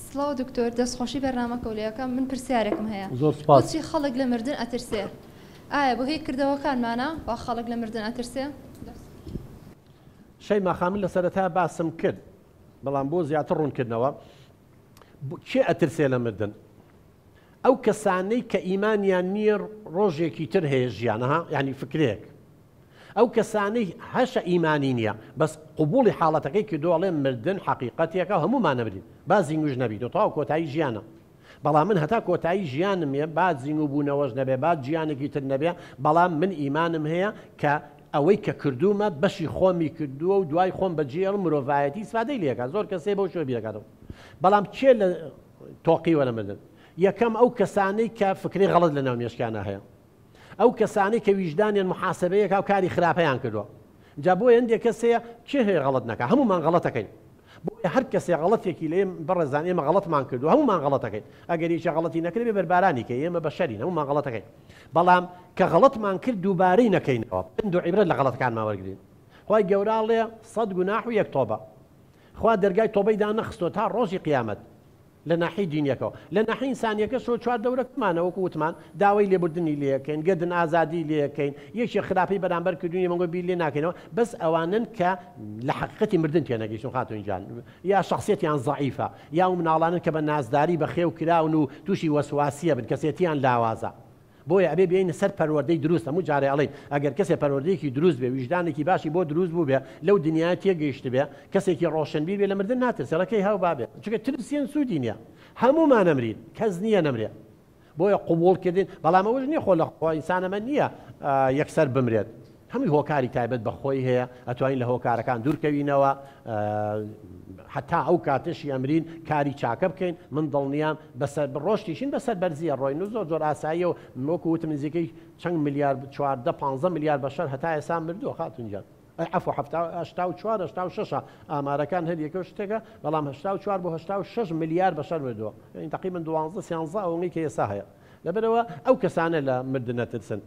سڵاو دکتۆر دەست خۆشی بەرنامەکەو لێ ئەکەم من پرسیارێکم هەیە زۆر سوپاس. بۆچی خەڵک لە مردن ئەترسێ ئایا بەهۆی کردەوەکانمانە وا خەڵک لە مردن ئەترسێ؟ دەست. شەیما خان من لە سەرەتا باسم کرد بەڵام بۆ زیاتر ڕوونکردنەوە کێ ئەترسێ لە مردن ئەو کەسانەی کە ئیمانیان نییە ڕۆژێکی تر هەیە ژیان ها یعنی فکرێک ئەو کەسانەی هەشە ئیمانی نییە بەس قبوڵی حاڵەتەکەی کردووە ئەڵێ مردن حەقیقەتێکە هەموومان ئەمرین با زینگوش نەبیتەوە تەواو کۆتایی ژیانە بەڵام من هەتا کۆتایی ژیانم یە با زینگو بوونەوەش نەبێ با ژیانێکی تر نەبێ بەڵام من ئیمانم هەیە کە ئەوەی کە کردوومە بەشی خۆمی کردووە و دوای خۆم بەجێڵم مرۆڤایەتی ئیسفادەی لێکا زۆر کەسێ بەو شێوە بیرەکاتەوە بەڵام کێ لە تۆقیوە لە مردن یەکەم ئەو کەسانەی کە فکری غەڵەت لەناو مێشکیانە هەیە ئەو کەسانەی کە ویژدانیان موحاسەبەیەکا و کاری خراپەیان کردوە جا بۆیە هەندێک کەس هەیە کێ هەیە غەڵەت نەکا هەموومان غەڵەتەکەین بۆیە هەر کەسێ غەڵەتێکی لێ بەڕێزان ئێمە غەڵەتمان کردو هەموومان غەڵەتەکەین ئەگەر یەکێ غەڵەتی نەکرد بێ بەربارانی کەی ئێمە بەشەرین هەموومان غەڵەتەکەین بەڵام کە غەڵەتمان کرد دووبارەی نەکەینەوە پند و عیبرەت لە غەڵەتەکانمان وەرگرین خوای گەورە ئەڵێ سەد گوناح و یەک تۆبە خوا دەرگای تۆبەی دانەخستووە تا ڕۆژی قیامەت لە ناحیەی دینیەکەوە، لە ناحیەی ئینسانیەکەشەوە چواردەورەکەمانە وەکو وتمان داوای لێبوردنی لێکەین، گەردن ئازادی لێکەین، یەکێ خراپەی بەرامبەر کردوین ئێمە بیر لێ ناکەینەوە، بەس ئەوانەن کە لە حەقیقەتی مردن تێنەگەیشتون خاتون گیان، یا شەخسیەتیان زەعیفە، یا ئەو مناڵانەن کە بە نازداری بەخێو کراون و توشی وەسواسیە بن، کەسێتیان لاوازە. بۆیە ئەبێ بێینە سەر پەروەردەی دروست، هەموو جارێ ئەڵێین ئەگەر کەسێ پەروەردەیەکی دروست بێ، ویژدانێکی باشی بۆ دروست بووبێ، لەو دنیایە تێگەیشتبێ، کەسێکی ڕۆشنبیر بێ لە مردن ناترسێ، ئەڵێ کەی هاو با بێ، چونکە ترسێن سوودی نییە، هەموومان ئەمرین، کەس نییە نەمرێ، بۆیە قبوڵ کردن، بەڵام ئەوەش نییە خۆ لە خۆ ئینسان ئەمە نییە یەکسەر بمرێت، هەمووی هۆکاری تایبەت بە خۆی هەیە، ئەتوانین لە هۆکارەکان دوورکەوینەوە، هەتا ئەو کاتەشی ئەمرین کاری چاکە بکەین، من دڵنیام بەسەر ڕۆشتیشین بەسەر بەرزیە ڕۆین و زۆر زۆر ئاساییە و وەکو وتم نزیکەی چەند ملیار 14 15 ملیار بەشەر هەتا ئێستا مردووە خاتون گیان ئەی عەفو حەفتا 84 86 ئامارەکان هەر یەکە و شتێکە بەڵام 84 بۆ 86 ملیار بەشەر مردووە یعنی تقریبا 12 13 ئەوەی کە ئێستا هەیە لەبەرەوە ئەو کەسانە لە مردن نەترسن.